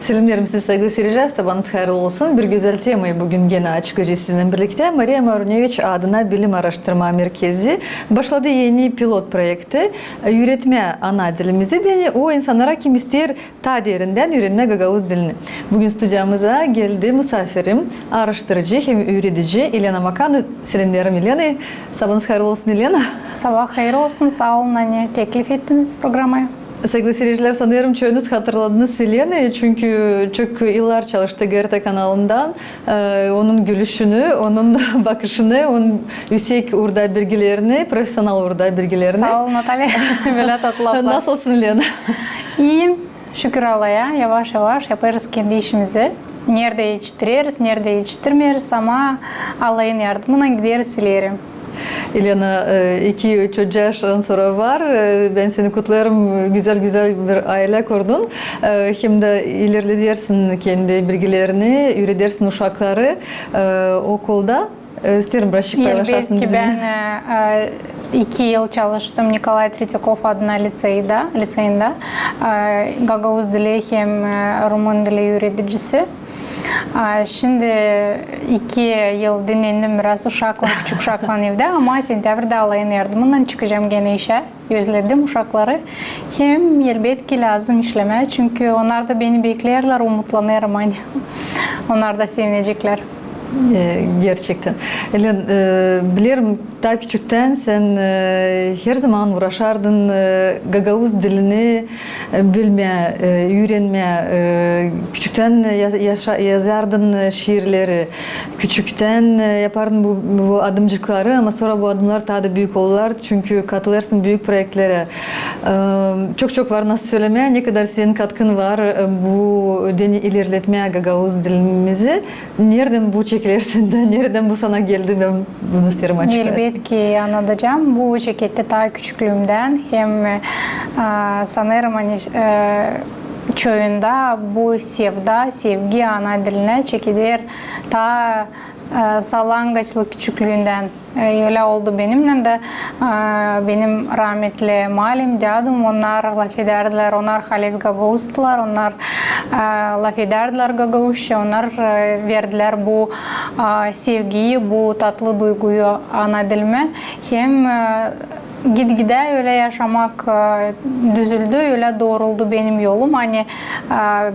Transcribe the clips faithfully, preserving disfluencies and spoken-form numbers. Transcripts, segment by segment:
Selämneerim sizi, saygılı siiricilär, sabaanız hayırlı olsun. Bir gözäl temayı büün genä açıklayacez sizinnän birliktä. Mariya Maruneviç adına bilim aaraştırma merkezi başladı eni pilot proekti, e, üüretmää ana dilimizi deyni o insannara, kim isteer taa derindän üürenmää gagauz dilini. Büün studiyamıza geldi musafirim, aaraştırıcı hem üüredici Elena Makan. Selämneerim Elenayı. Sabaanız hayırlı olsun, Elena. Sabaa hayır olsun, saa olun, ani teklif ettiniz programaya. Saygılı siiricilär, sanêrım, çoyunuz hatırladınız Elenayı, çünkü çok yıllar çalıştı GRT kanalından. E, onun gülüşünü, onun bakışını, onun üüsek uurda bilgilerini, profesional uurda bilgilerini. Saa ol, Natalya, bölä tatlı laflar. Nasılsın, Elena? İiyim, şükür Allaha, yavaş-yavaş yapêrız kendi işimizi. Neredä etiştireriz, neredä etiştirmeeriz, ama Allahın yardımınnan gideriz ileri. Elena, e, iki çocuun sora var. E, bän seni kutlêêrım, gözäl-gözäl bir aylä kurdun. E, hem dä ilerledersin kendi bilgilerini, üüredersin uşakları, e, okulda. E, isteerim birazcık paylaşasın bizimnän. Elbetki, bän, e, e, iki yıl çalıştım Nikolay Tretyakov adına liţeyda, liţeyindä, e, gagauz dili hem, e, rumın dili üüredicisi. A, şindi iki yıl dinnendim biraz uşaklan, küçük uşaklan evdä, ama sentyabrda Allahın yardımınnan çıkacam genä işä. Özledim uşakları. Hem, elbetki, lääzım işlemää, çünkü onnar da beni bekleerlär, umutlanêrım, ani onnar da sevineceklär. E, gerçektän. Elen, e, bilerim, taa küçüktän sän, e, herzaman uuraşardın, e, gagauz dilini, e, bilmää, e, üürenmää. E, küçüktän ya-, yaşa-, yazardın, e, şiirleri. Küçüktän, e, yapardın bu, bu adımcıkları, ama sora bu adımnar taa da büük oldular, çünkü katılêrsın büük proektlerä. E, çok-çok var nasıl sölemää, ne kadar senin katkın var, e, bu deyni ilerletmää gagauz dilimizi. Neredän bu çekiler sendä? Neredän bu sana geldi? Bän bunu isteerim açıklayasın. Elbetki, annadacam. Bu çeketti taa küçüklüümdän. Hem, e, sanêrım, ani, e, çoyunda bu sevda, sevgi ana dilinä çekeder taa, e, sallangaçlık küçüklüündän. E, ölä oldu benimnän dä. E, benim raametli malim, dädum, onnar lafedärdilär, onnar haliz gagauzdılar, onnar, e, lafedärdilär gagauzça, onnar, e, verdilär bu, e, sevgiyi, bu tatlı duyguyu ana dilimä. Hem, e, git-gidä ölä yaşamak, e, düzüldü, ölä dooruldu benim yolum, ani, e,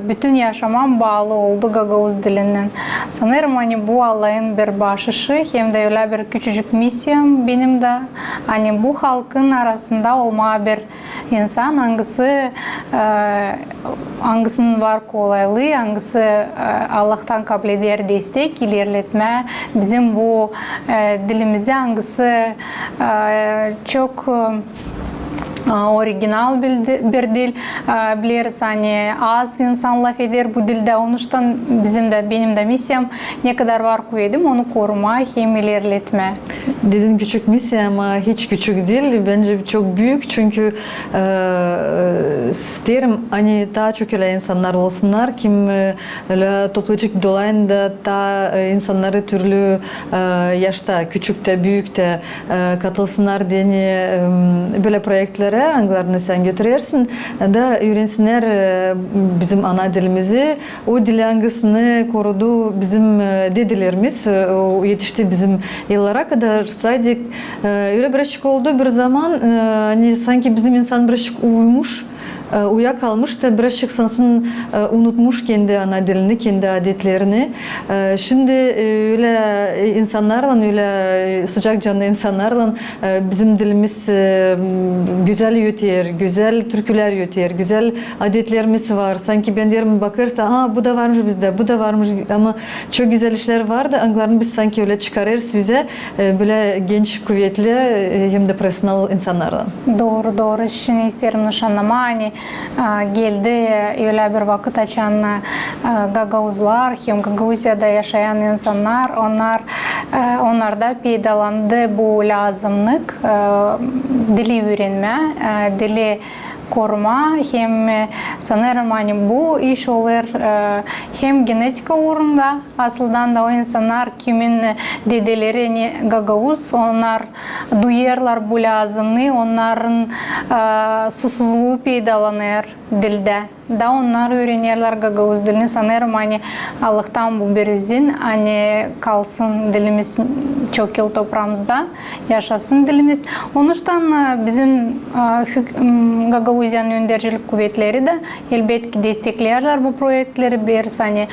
bütün yaşamam baalı oldu gagauz dilinnän. Sanêrım, ani bu Allahın bir baaşışı, hem dä ölä bir küçücük missiyam benim dä, ani bu halkın arasında olmaa bir insan, angısı, e, angısının var kolaylıı, angısı, e, Allahtan kabul eder destek, ilerletmää bizim bu, e, dilimizi, angısı, e, çok, e, original bir di-, bir dil, e, bileriz, ani az insan lafeder bu dildä, onuştan bizim dä, benim dä missiyam, ne kadar var kuvedim, onu korumaa hem ilerletmää. Dedin küçük missiya, ama hiç küçük diil. Bence çok büük, çünkü, e, isteerim, ani taa çok ölä insannar olsunnar, kim, e, ölä toplucuk dolayında taa, e, insannarı türlü, e, yaşta, küçük tä, büük tä, e, katılsınnar deyni, e, bölä proektlerä, angılarını sän götürersin, da üürensinnär, e, bizim ana dilimizi, o dili, angısını korudu bizim, e, dedelerimiz, e, o etişti bizim yıllara kadar. Sadik, e, ölä birazcık oldu bir zaman, e, ani sanki bizim insan birazcık uyumuş, e, uyakalmış da birazcık sansın, e, unutmuş kendi ana dilini, kendi adetlerini. E, şindi, e, ölä, e, insannarlan, ölä, e, sıcak canlı insannarlan, e, bizim dilimiz, e, m, gözäl öter, gözäl türkülär öter, gözäl adetlerimiz var. Sanki bän deerim, bakêrsın, a, bu da varmış bizdä, bu da varmış, ama çok gözäl işlär var da, angılarını biz sanki ölä çıkarêrız üzä, e, bölä genç, kuvetli, e, hem dä profesional insannarlan. Dooru, dooru. Şindi isteerim nışannamaa, ani, e, geldi, e, ölä bir vakıt, açan, e, gagauzlar hem Gagauziyada yaşayan insannar, onnar, e, onnarda peydalandı bu lääzımnık, e, dili üürenmää, e, dili korumaa, hem, e, sanêrım, ani bu iş olêr, e, hem genetika uurunda, asıldan da o insannar, kimin dedeleri ne gagauz, onnar duyêrlar bu lääzımnıı, onnarın, e, susuzluu peydalanêr. dildä. Da onnar üürenerlär gagauz dilini. Sanêrım, ani Allahtan bu bir izin, ani kalsın dilimiz çok yıl topraamızda, yaşasın dilimiz. Onuştan, e, bizim, e, hük-, m, Gagauziyanın öndercilik kuvetleri dä, elbetki, destekleerlär bu proektleri. Bir, ani, e,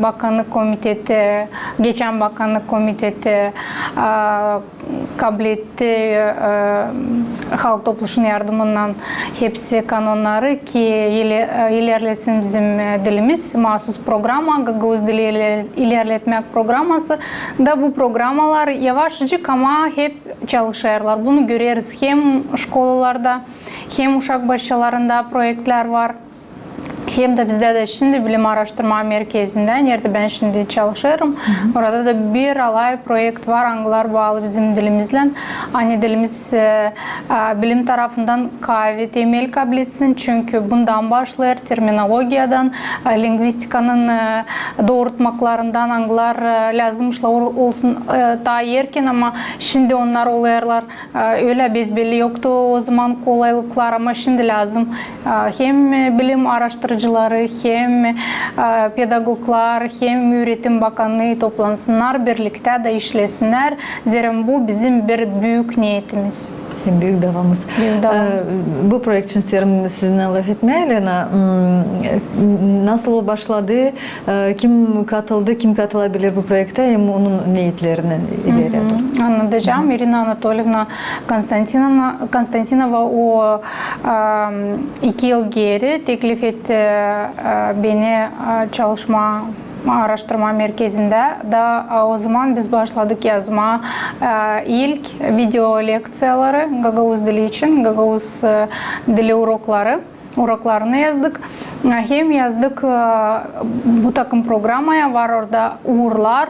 bakannık komiteti, geçän bakannık komiteti, e, kabletti, e, Halk Topluşunun yardımınnan hepsi kanonnarı, ki ile-, e, ilerlesin bizim, e, dilimiz. Maasuz programma, gagauz dili ile-, ilerletmäk programması. Da bu programmalar yavaşçık, ama hep çalışêrlar. Bunu göreriz hem şkolalarda, hem uşak başçalarında proektlär var. Hem dä bizdä dä şindi bilim aaraştırma merkezindä, neredä bän şindi çalışêrım, orada da bir alay proekt var, angılar baalı bizim dilimizlän. Ani dilimiz, e, e, bilim tarafından kavi temel kabletsin, çünkü bundan başlêêr, terminologiyadan, e, lingvistikanın, e, doorutmaklarından, angılar, e, lääzım işlär ol-, olsun, e, taa erken, ama şindi onnar olêrlar. E, ölä bezbelli yoktu ozaman kolaylıklar, ama şindi lääzım, e, hem, e, bilim aaraştırıcıları, hem, e, pedagoglar, hem üüretim bakannıı toplansınnar, birliktä da işlesinnär. Zerä bu bizim bir büük neetimiz. Hem büük davamız. Büük davamız. E, bu proekt için isteerim sizinnän lafetmää, Elena. M, nasıl o başladı? E, kim katıldı, kim katılabilir bu proektä hem onun neetlerini ileri dooru? Annadacam. İrina Anatolivna Konstantinova, Konstantinova, o, e, iki yıl geeri teklif etti, e, beni, e, çalışmaa aaraştırma merkezindä. Da, e, ozaman biz başladık yazmaa, e, ilk video lekţiyaları gagauz dili için, gagauz, e, dili urokları. Uroklarını yazdık. Hem yazdık, e, bu takım programaya, var orada uurlar,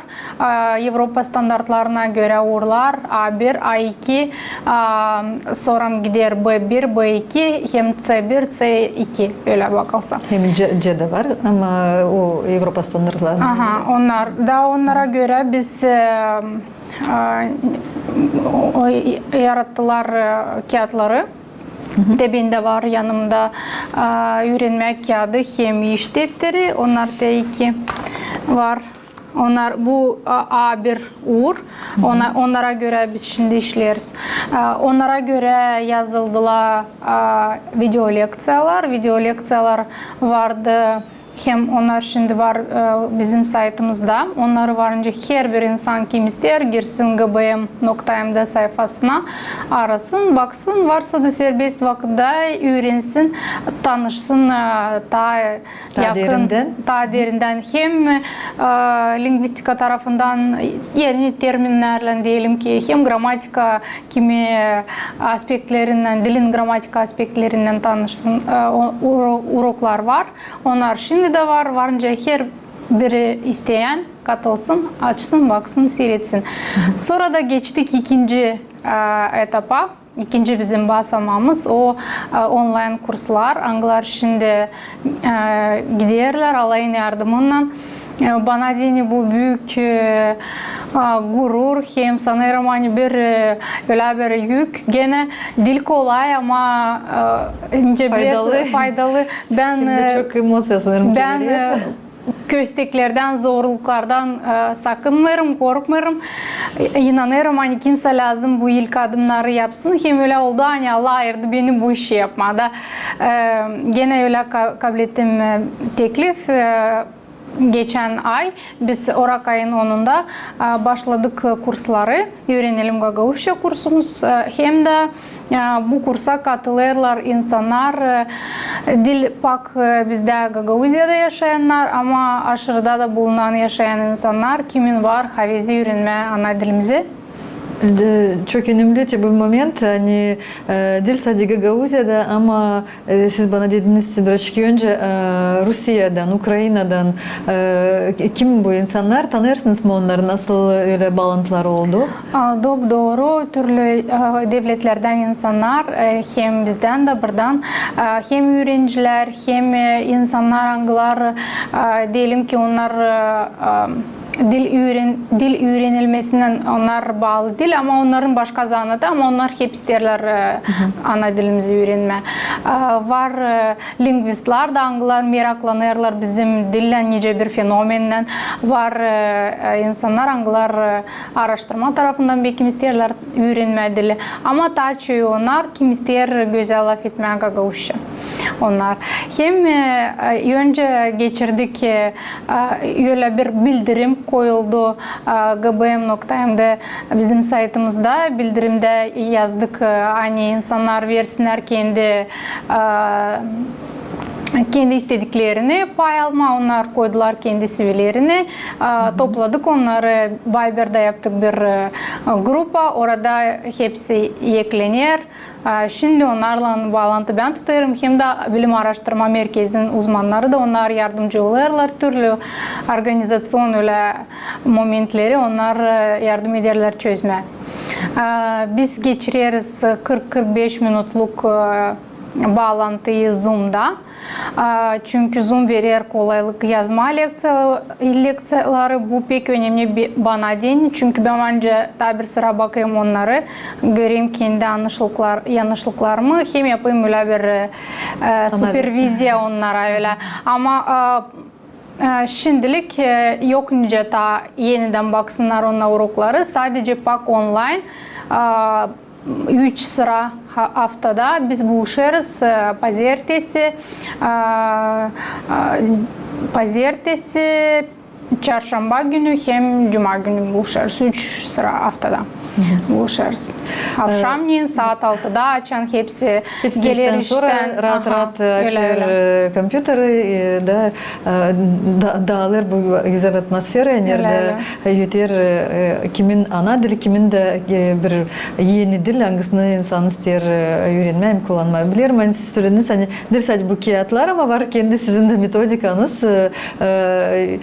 e, Evropa standartlarına görä uurlar, A bir, A iki, e, sora gider B bir, B iki, hem C bir, C iki, ölä bakılsa. Hem C, C dä var, ama o Evropa standartlarına görä. Onnar, da onnara görä biz, e, e, o, o, yarattılar, e, kiyatları. Te bendä var yanımda, a, üürenmäk kiyadı hem iş defteri. Onnar te iki var. Onnar bu, a, A bir uur. Ona-, onnara görä biz şindi işleeriz. A, onnara görä yazıldılar, a, video lekţiyalar. Video lekţiyalar vardı. Hem onnar şindi var, e, bizim saytımızda. Onnarı var nicä herbir insan, kim isteer, girsin G B M nokta M D sayfasına, arasın, baksın, varsa da serbest vakıtta üürensin, tanışsın, e, taa yakın, taa derindän hem, e, lingvistika tarafından, eni terminnärlän, deyelim ki, hem gramatika kimi aspektlerinnän, dilin gramatika aspektlerinnän tanışsın, e, o, uro-, uroklar var. Onnar şindi dä var, var nicä herbiri isteyän katılsın, açsın, baksın, siiretsin. Sora da geçtik ikinci, e, etapa. İkinci bizim basamamız, o, e, onlayn kurslar, angılar şindi, e, giderlär alayın yardımınnan. E, bana deyni bu büük, e, a, gurur, hem sanêrım, ani bir, e, ölä bir yük. Genä diil kolay, ama, e, nicä bilesiz, faydalı. Bän, hem dä, e, çok emosiya sanêrım bän, e, kösteklerdän, zorluklardan, e, sakınmêêrım, korkmêêrım. E, inanêrım, ani kimsä lääzım bu ilk adımnarı yapsın. Hem ölä oldu, ani Allah ayırdı beni bu işi yapmaa da. E, genä ölä ka-, kablettim, e, teklif, e, geçän ay biz orak ayın onunda, e, başladık, e, kursları. Üürenelim gagauzça kursumuz, e, hem dä, e, bu kursa katılêrlar insannar, e, diil pak, e, bizdä Gagauziyada yaşayannar, ama aşırıda da bulunan yaşayan insannar, kimin var havezi üürenmää ana dilimizi. E, çok önemli te bu moment, ani, e, diil sade Gagauziyada, ama E, siz bana dediniz birazcık öncä, e, Rusiyadan, Ukrainadan, e, kim bu insannar? Tanıyêrsınız mı onnarı? Nasıl ölä baalantılar oldu? A, dop-dooru, türlü, e, devletlerdän insannar, e, hem bizdän dä, buradan, e, hem üürencilär, hem, e, insannar, angılar, e, deyelim ki, onnar, e, e, dil üüren-, dil üürenilmesindän onnar baalı diil, ama onnarın başka zanaatı, ama onnar hep isteerlär, e, ana dilimizi üürenmää. E, var, e, lingvistlär dä, angılar meraklanêrlar bizim dillän, nicä bir fenomennän. Var, e, e, insannar, angılar, e, aaraştırma tarafından bekim isteerlär üürenmää dili. Ama taa çoyu onnar, kim isteer gözäl lafetmää gagauzça. Onnar. Hem, e, e, öncä geçirdik, e, e, ölä bir bildirim koyuldu, e, G B M nokta M D bizim saytımızda. Bildirimdä yazdık, e, ani insannar versinnär kendi, e, kendi istediklerini pay almaa, onnar koydular kendi CVlerini. E, topladık onnarı, Viberdä yaptık bir, e, grupa, orada hepsi eklener. E, şindi onnarlan baalantı bän tutêrım, hem dä Bilim aaraştırma merkezinin uzmannarı da, onnar yardımcı olêrlar türlü organizaţion ölä momentleri, onnar, e, yardım ederlär çözmää. E, biz geçireriz kırk, kırk beş minutluk, e, baalantıyı Zoomda. A, çünkü Zoom verer kolaylık yazmaa lekţiya-, lekţiyaları. Bu pek önemli bi-, bana deyni, çünkü bän ancak taa bir sıra bakêrım onnarı, göreyim kendi annışlıklar-, yannışlıklarımı, hem yapayım ölä bir, e, e, superviziya onnara ölä. Ama, e, e, şindilik, e, yok nicä taa enidän baksınnar onnar urokları, sadece pak onlayn, e, üç sıra ha-, aftada biz buluşêrız, e, pazertesi, e, e, pazertesi, çarşamba günü hem cuma günü buluşêrız. Üç sıra aftada buluşêrız. Avşamneyin saat altıda, açan hepsi geler iştän, raat-raat açêr, e, kompyuteri, e, da, e, da-, daalêr bu gözäl atmosfera, neredä öter, e, kimin ana dili, kimin dä, e, bir eni dil, angısını insan isteer, e, üürenmää hem kullanmaa. Bilerim, ani siz sölediniz, ani diil sade bu kiyatlar, ama var kendi sizin dä metodikanız, e, e,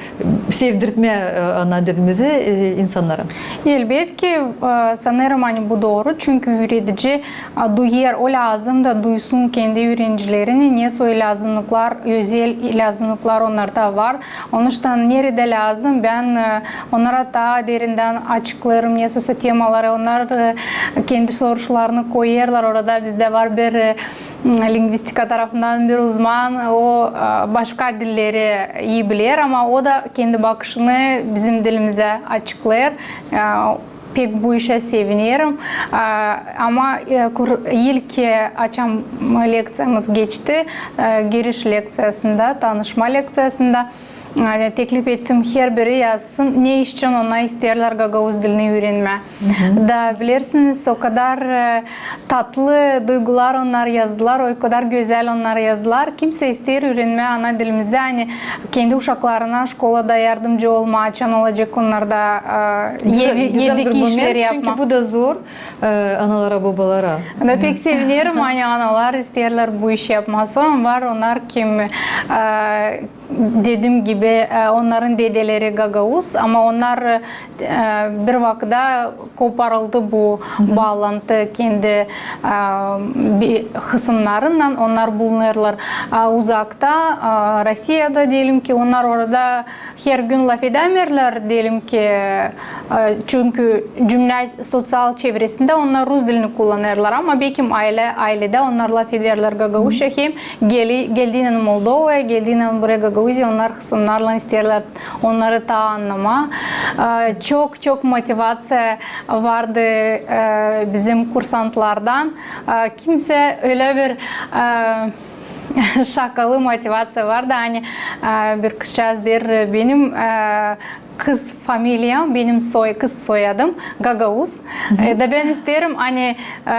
sevdirtmää, e, ana dilimizi, e, insannara. Elbetki, e, sanêrım, ani bu dooru, çünkü üüredici, e, duyêr, o lääzım da duysun kendi üürenicilerini, ne soy lääzımnıklar, özel lääzımnıklar onnarda var. Onuştan neredä lääzım, bän, e, onnara taa derindän açıklêêrım nesoysa temaları, onnar, e, kendi soruşlarını koyêrlar. Orada bizdä var bir, e, lingvistika tarafından bir uzman, o, e, başka dilleri ii biler, ama o da kendi bakışını bizim dilimizä açıklêêr. E, pek bu işä sevinerim. E, ama, e, kur-, ilk, e, açan lekţiyamız geçti, e, giriş lekţiyasında, tanışma lekţiyasında, ani teklif ettim, herbiri yazsın, ne için onnar isteerlär gagauz dilini üürenmää. Da bilersiniz, o kadar, e, tatlı duygular onnar yazdılar, o kadar gözäl onnar yazdılar. Kimsä isteer üürenmää ana dilimizi, ani kendi uşaklarına şkolada yardımcı olmaa, açan olacek onnarda, e, ev-, evdeki işleri yapmaa. Çünkü bu da zor, e, analara, bobalara. Da pek sevinerim, ani analar isteerlär bu işi yapmaa. Sora var onnar, kim, e, dedim gibi, e, onnarın dedeleri gagauz, ama onnar, e, bir vakıda koparıldı bu baalantı kendi, e, bir hısımnarınnan, onnar bulunêrlar, e, uzakta, e, Rossiyada, deyelim ki, onnar orada hergün lafedämeerlär, deyelim ki, e, çünkü cümlä, soţial çevresindä onnar rus dilini kullanêrlar, ama bekim aylä, ayledä onnar lafederlär gagauzça, hem geli-, geldiynän Moldovaya, geldiynän buraya Gagauziyaya, onnar hısımnarlan isteerlär onnarı taa annamaa. E, çok, çok motivaţiya vardı, e, bizim kursantlardan. E, kimsä ölä bir, e, şakalı motivaţiya vardı, ani, e, bir kızçaaz deer, benim, e, kız familiyam, benim soy-, kız soyadım gagauz. E, da bän isteerim, ani, e,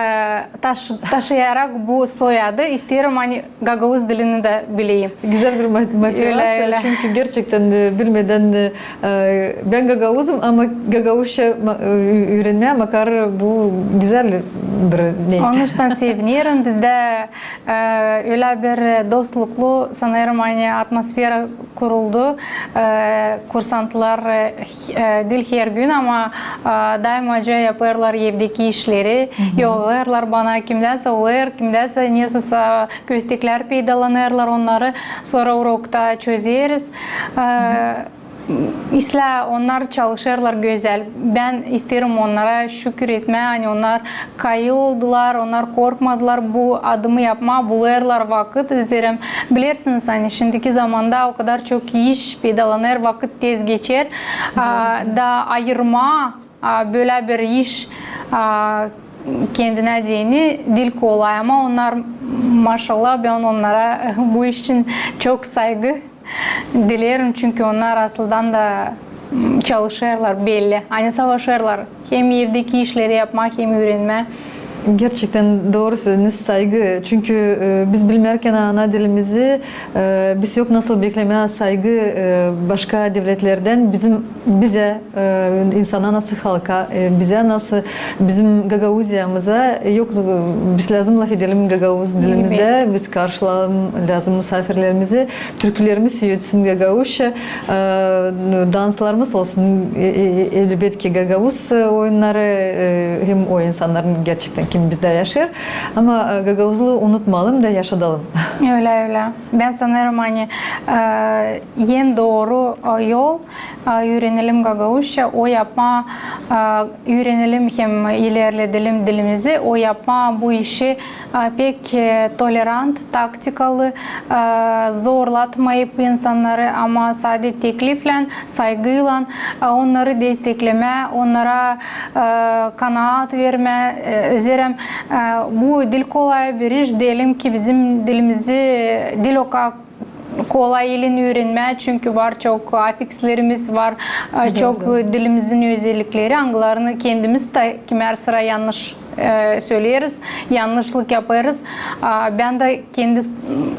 taşı-, taşıyarak bu soyadı, isteerim, ani gagauz dilini dä bileyim. Gözäl bir mo-, motivaţiya, çünkü gerçektän, e, bilmedän, e, bän gagauzum, ama gagauzça ma-, e, üürenmää makar bu gözäl bir neydi. Onuştan sevinerim, bizdä, e, ölä bir dostluklu, sanêrım, ani atmosfera kuruldu. E, kursantlar, e, diil hergün, ama, e, daymaca yapêrlar evdeki işleri, yollêêrlar bana, kimdänsä olêr, kimdänsä nesoysa kösteklär peydalanêrlar, onnarı sora urokta çözeriz. E, İslää, onnar çalışêrlar gözäl. Bän isteerim onnara şükür etmää, ani onnar kayı oldular, onnar korkmadılar bu adımı yapmaa, bulêrlar vakıt. Zerä bilersiniz, ani şindiki zamanda o kadar çok iş peydalanêr, vakıt tez geçer. A, da ayırmaa, a, bölä bir iş, a, kendinä deyni diil kolay, ama onnar, maşallah, bän onnara bu iş için çok saygı dileerim, çünkü onnar asıldan da, m, çalışêrlar, belli. Ani savaşêrlar hem evdeki işleri yapmaa, hem üürenmää. Gerçektän dooru sölediniz, saygı. Çünkü, e, biz bilmärkän ana dilimizi, e, biz yok nasıl beklemää saygı, e, başka devletlerdän bizim, bizä, e, insana nasıl halka, e, bizä nasıl, bizim Gagauziyamıza, e, yok, e, biz lääzım lafedelim gagauz dilimizdä, biz karşılayalım lääzım musaafirlerimizi, türkülerimiz ötsün gagauzça, e, danslarımız olsun, e, e, e, elbetki gagauz, e, oyunnarı, e, hem o insannarın gerçektän kim bizdä yaşêêr, ama, e, gagauzluu unutmayalım da yaşadalım. Ölä, ölä. Bän sanêrım, ani, e, en dooru, e, yol, a, üürenelim gagauzça, o yapmaa, a, üürenelim hem ilerledelim dilimizi, o yapmaa bu işi, a, pek, e, tolerant, taktikalı, a, zorlatmayıp insannarı, ama sade tekliflän, saygıylan, a, onnarı desteklemää, onnara, a, kanaat vermää, e, zerä, e, bu diil kolay bir iş, deyelim ki, bizim dilimizi diil o kadar kolay iilin üürenmää, çünkü var çok afikslerimiz, var, e, çok, e, dilimizin özellikleri, angılarını kendimiz dä kimär sıra yannış, e, söleeriz, yannışlık yapêrız. A, bän dä kendi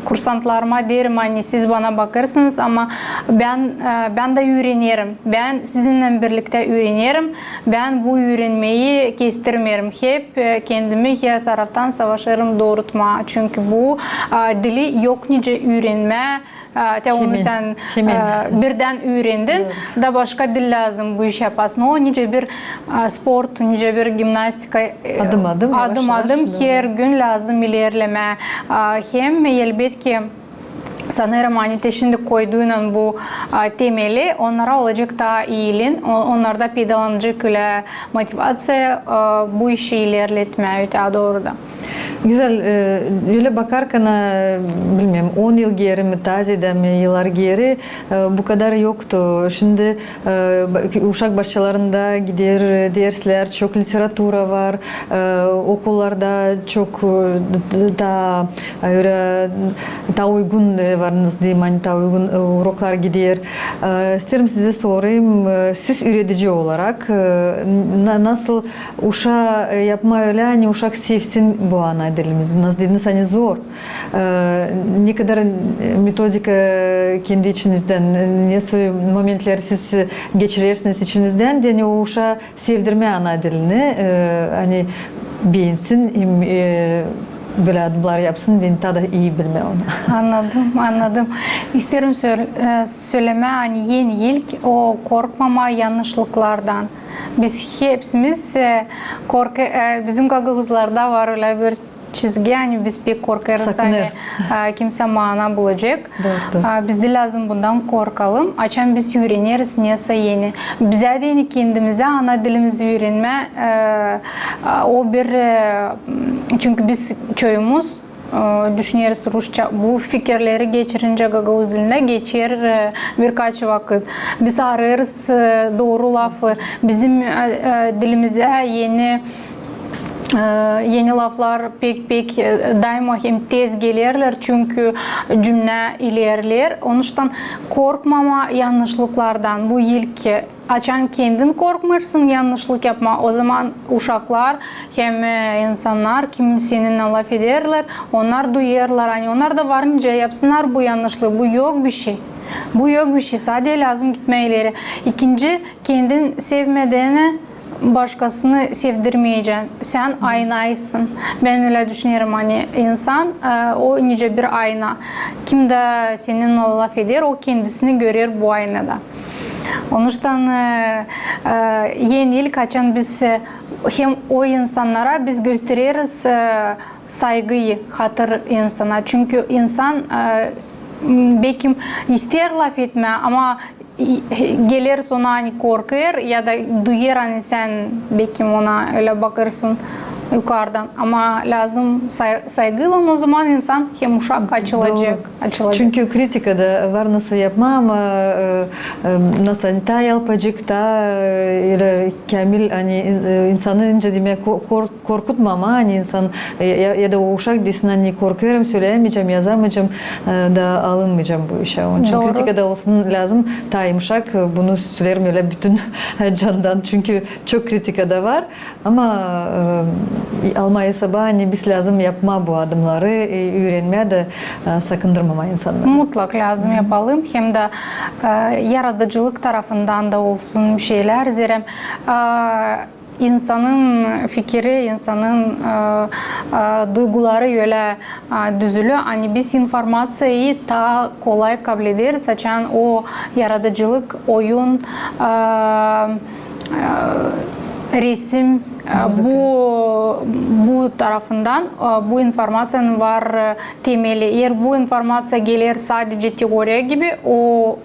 kursantlarıma deerim, ani siz bana bakêrsınız, ama bän, e, bän dä üürenerim. Bän sizinnän birliktä üürenerim. Bän bu üürenmeyi kestirmeerim. Hep, e, kendimi her taraftan savaşêrım doorutmaa. Çünkü bu, a, dili yok nicä üürenmää, a, te onu sän, e, birdän üürendin, da başka diil lääzım bu işi yapasın. O nicä bir, a, sport, nicä bir gimnastika, e, adım-adım, yavaş-yavaş, adım-adım, her gün lääzım ilerlemää. A, hem elbetki, sanêrım, ani te şindi koyduynnan bu, a, temeli, onnara olacek taa iilin, o-, onnarda peydalanacek ölä motivaţiya, a, bu işi ilerletmää ötää dooru da. Gözäl, e, ölä bakarkan, e, bilmeerim, on yıl geeri mi, taze dä mi yıllar geeri, e, bu kadar yoktu. Şindi, e, ba-, uşak başçalarında gider, e, derslär, çok literatura var, e, okullarda çok, e, d-, d-, taa, e, ölä, taa uygun, e, var, nasıl deyim, ani taa uygun, e, uroklar gider. E, isteerim sizä sorayım, e, siz üüredici olarak, e, na-, nasıl uşaa, e, yapmaa ölä, ani uşak sevsin bu ana dilimizi. Nasıl dediniz, ani zor. E, ne kadar, e, metodika kendi içinizdän, e, ne soy momentleri siz, e, geçirersiniz içinizdän, deyni o uşaa sevdirmää ana dilini, e, ani beensin hem, e, bölä adımnar yapsın, deyni taa da ii bilmää onu. Annadım, annadım. İsteerim söl-, e, sölemää, ani en ilk o korkmamaa yannışlıklardan. Biz hepsimiz, e, kork-, e, bizim gagauzlarda var ölä bir çizgi, ani biz pek korkêrız, ani, e, kimsä maana bulacek. Dooru. A, biz diil lääzım bundan korkalım, açan biz üüreneriz nesä eni. Bizä deyni kendimizä ana dilimizi üürenmää, e, a, o bir, e, çünkü biz çoyumuz, e, düşüneriz rusça. Bu fikirleri geçirincä gagauz dilindä geçer, e, birkaç vakıt. Biz arêêrız, e, dooru lafı. Bizim, e, e, dilimizä eni, e, eni laflar pek-pek, e, daima hem tez gelerlär, çünkü cümlä ilerleer. Onuştan korkmamaa yannışlıklardan. Bu ilk Açan kendin korkmêêrsın yannışlık yapmaa, ozaman uşaklar hem, e, insannar, kim seninnän lafederlär, onnar duyêrlar, ani onnar da var nicä yapsınnar bu yannışlıı, bu yok bişey. Bu yok bişey, sade lääzım gitmää ileri. İkinci, kendin sevmedeni başkasını sevdirmeyecän. Sän aynaysın. Bän ölä düşünerim, ani insan, e, o nicä bir ayna. Kim dä seninnän lafeder, o kendisini görer bu aynada. Onuştan, e, e, en ilk açan biz, e, hem o insannara biz göstereriz, e, saygıyı, hatır insana. Çünkü insan, e, m, bekim isteer lafetmää, ama geler ona, ani korkêr ya da duyêr, ani sän bekim ona ölä bakêrsın yukardan. Ama lääzım say-, saygıylan, o zaman insan hem uşak açılacek, açılacek. Çünkü kritika da var nasıl yapmaa, ama, e, e, nasıl, ani taa yalpacık, taa, e, ölä käämil, ani, e, insanı, nicä demäk, ko-, kor-, korkutmamaa, ani insan, e, ya, ya da o uşak desin, ani korkêrım, söleyämeycäm, yazamaycam, e, da alınmaycam bu işä. Onun için kritika da olsun lääzım, taa yımşak, e, bunu söleerim ölä bütün candan, çünkü çok kritika da var. Ama, e, almaa esaba, ani biz lääzım yapmaa bu adımnarı, e, üürenmää da, e, sakındırmamaa insannarı. Mutlak lääzım yapalım, hem dä, e, yaradıcılık tarafından da olsun bir şeylär, zerä, e, insanın fikiri, insanın, e, e, duyguları ölä, e, düzülü, ani biz informaţiyayı taa kolay kablederiz, açan o yaradıcılık, oyun, e, e, resim, e, bu, bu tarafından, e, bu informaţiyanın var, e, temeli. Eer bu informaţiya geler sadece teoriya gibi, o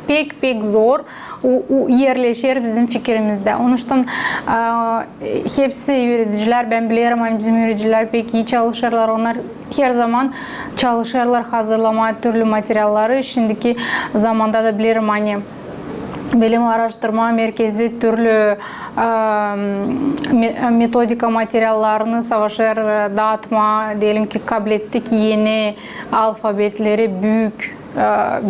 pek, pek zor u-, u-, erleşer bizim fikirimizdä. Onuştan, e, hepsi üüredicilär, bän bilerim, ani bizim üüredicilär pek ii çalışêrlar. Onnar her zaman çalışêrlar hazırlamaa türlü materialları. Şindiki zamanda da bilerim, ani Bilim aaraştırma merkezi türlü, e, me-, metodika materiallarını savaşêr, e, daatmaa, deyelim ki, kablettik eni alfabetleri büük, e,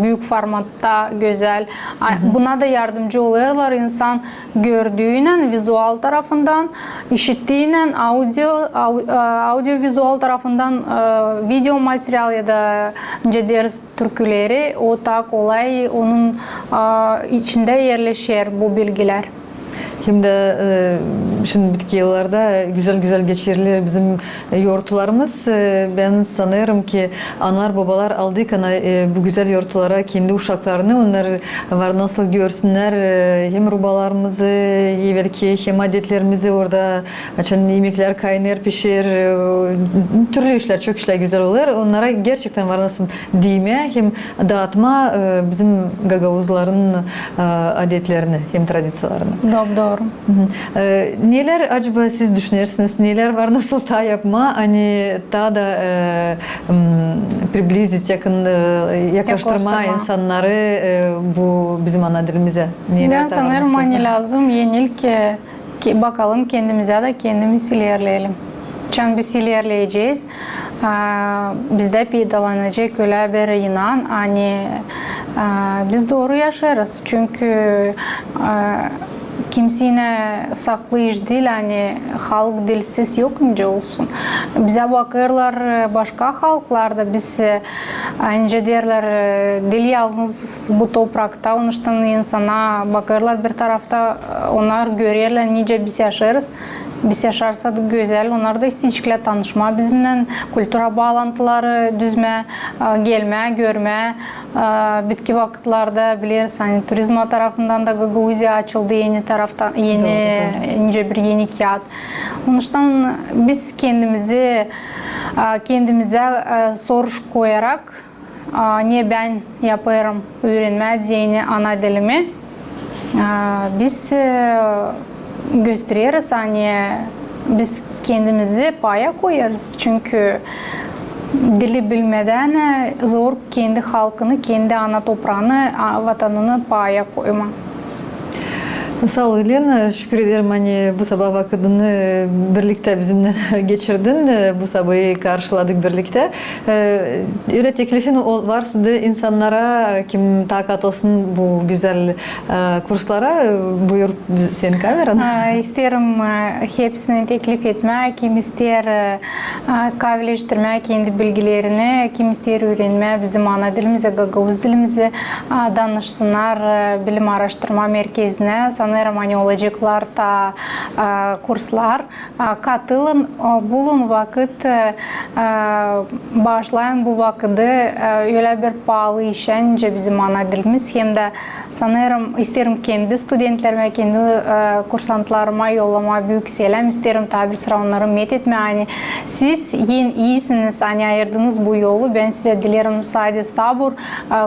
büük formatta, gözäl. A, buna da yardımcı olêrlar insan gördüünän, vizual tarafından, işittiinän, audio, au-, e, audio-vizual tarafından, e, video material ya da nicä deriz türküleri, o taa kolay, onun, e, içindä erleşer bu bilgilär. Hem dä, e, şindi bitki yıllarda gözäl-gözäl geçiriler bizim, e, yortularımız. E, bän sanêrım ki, analar-bobalar aldıykan, e, bu gözäl yortulara kendi uşaklarını, onnar var nasıl görsünnär, e, hem rubalarımızı, evelki hem adetlerimizi orada, açan imeklär kaynêêr, pişer, e, türlü işlär, çok işlär gözäl olêr. Onnara gerçektän var nasıl diimää hem daatmaa, e, bizim gagauzların, e, adetlerini hem tradiţiyalarını. Dop-dooru. E, nelär, acaba, siz düşünersiniz, nelär var nasıl taa yapmaa, ani taa da, e, m, приблизить, yakın, e, yaklaştırmaa insannarı, e, bu bizim ana dilimizä? Nelär taa var nasıl? Bän sanêrım, ani lääzım enil ki, bakalım kendimizä da kendimiz ilerleyelim. Açan biz ilerleyecez, a, bizdä peydalanacek ölä bir inan, ani, a, biz dooru yaşêêrız. Çünkü, a, kimseynän saklı iş diil, ani halk dilsiz yok nicä olsun. Bizä bakêrlar, e, başka halklarda, biz, e, ani nicä deerlär, e, diil yalnız bu toprakta, onuştan insana bakêrlar bir tarafta, e, onnar görerlär, nicä biz yaşêêrız. Biz yaşarsak gözäl, onnar da isteyeceklär tanışmaa bizimnän, kultura baalantıları düzmää, e, gelmää, görmää. E, bitki vakıtlarda bileriz, ani turizma tarafından da Gagauziya açıldı eni taraftan, eni, nicä bir eni kiyat. Onuştan biz kendimizi, e, kendimizä, e, soruş koyarak, a, ne bän yapêrım üürenmää deyni ana dilimi. A, biz, e, göstereriz, ani biz kendimizi paya koyêrız. Çünkü dili bilmedän, e, zor kendi halkını, kendi ana topraanı, a, vatanını paya koymaa. Saa ol, Elena. Şükür ederim, ani bu sabaa vakıdını birliktä bizimnän geçirdin. Bu sabayı karşıladık birliktä. E, ölä teklifin ol-, varsa da insannara, kim taa katılsın bu gözäl, e, kurslara, e, buyur, senin kameran. E, isteerim, e, hepsini teklif etmää, kim isteer, e, e, kavileştirmää kendi bilgilerini, kim isteer üürenmää bizim ana dilimizi, gagauz dilimizi, e, danışsınnar, e, bilim aaraştırma merkezinä. Sanêrım, ani olaceklar taa, e, kurslar. E, katılın, e, bulun vakıt, e, e, baaşlayın bu vakıdı, e, ölä bir paalı işä, nicä bizim ana dilimiz. Hem dä sanêrım, isteerim kendi studentlerimä, kendi, e, kursantlarıma yollamaa büük seläm. İsteerim taa bir sıra onnarı met etmää, ani siz en iisiniz, ani ayırdınız bu yolu. Bän sizä dilerim sade sabur, e,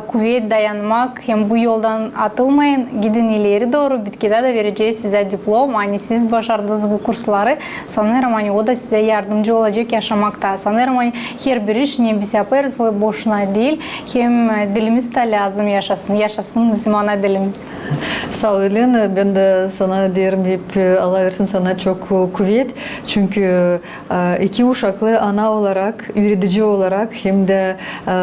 kuvet, dayanmak, hem bu yoldan atılmayın, gidin ileri dooru, bitkidä dä verecez sizä diplom, ani siz başardınız bu kursları. Sanêrım, ani o da sizä yardımcı olacek yaşamakta. Sanêrım, ani herbir iş, ne biz yapêrız, o boşuna diil. Hem, e, dilimiz dä lääzım yaşasın. Yaşasın bizim ana dilimiz. Saa ol, Elena. Bän dä sana deerim hep, e, Allah versin sana çok, e, kuvet. Çünkü, e, iki uşaklı ana olarak, üüredici olarak hem dä, e,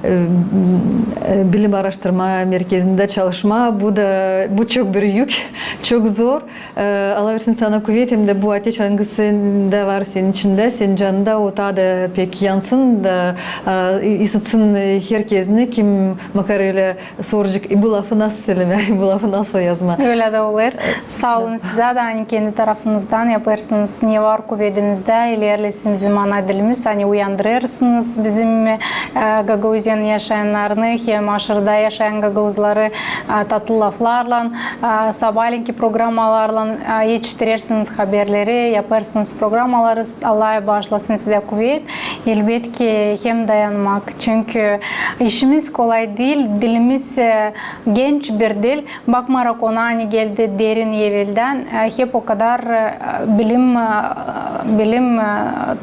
e, bilim aaraştırma merkezindä çalışmaa, bu da, bu çok bir yük, çok zor. E, Allah versin sana kuvet, hem dä bu ateş, angısı da var senin içindä, senin canında, o taa da pek yansın da, e, ısıtsın, e, herkezini, kim makar ölä soracek, e, bu lafı nasıl sölemää, e, bu lafı nasıl yazmaa. Ölä dä olêr. Saa olun sizä dä, ani kendi tarafınızdan yapêrsınız, ne var kuvedinizdä, ilerlesin bizim ana dilimiz, ani uyandırêrsınız bizim, e, Gagauziyanın yaşayannarını hem aşırıda yaşayan gagauzları, e, tatlı laflarlan, e, sabaalenki programmalarlan, e, etiştirersiniz haberleri, yapêrsınız programmaları. Allah baaşlasın sizä kuvet, elbetki, hem dayanmak. Çünkü işimiz kolay diil, dilimiz, e, genç bir dil. Bakmarak ona, ani geldi derin eveldän, e, hep o kadar, e, bilim, e, bilim, e,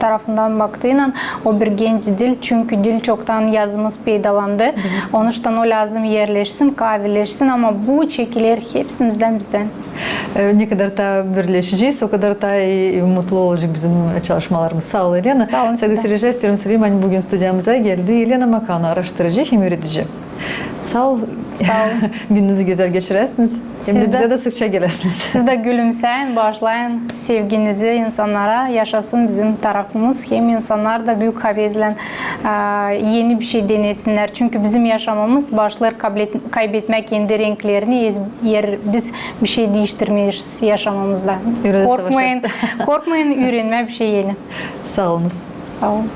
tarafından baktıynan, o bir genç dil, çünkü dil çoktan yazımız peydalandı. Onuştan o lääzım erleşsin, kavileşsin, ama bu çekiler hepsimizdän, bizdän. E, ne kadar taa birleşecez, o kadar taa i, i mutlu olacek bizim çalışmalarımız. Saa ol, Elena. Saa olun sizä. Saygılı seyircilär, isteerim söleyim, ani büün studiyamıza geldi Elena Makano, aaraştırıcı hem üüredici. Saa ol. Saa olun. Gününüzü gözäl geçiräsiniz. Hem dä bizä dä sıkça geläsiniz. Siz dä gülümsäyin, baaşlayın sevginizi insannara. Yaşasın bizim tarafımız. Hem insannar da büük havezlän, e, eni bir şey denesinnär. Çünkü bizim yaşamamız başlêêr kablet-, kaybetmää kendi renklerini, ez-, eer biz bir şey diiştirmeeriz yaşamamızda. Korkmayın, korkmayın üürenmää bir şey eni. Saa olunuz. Saa olun.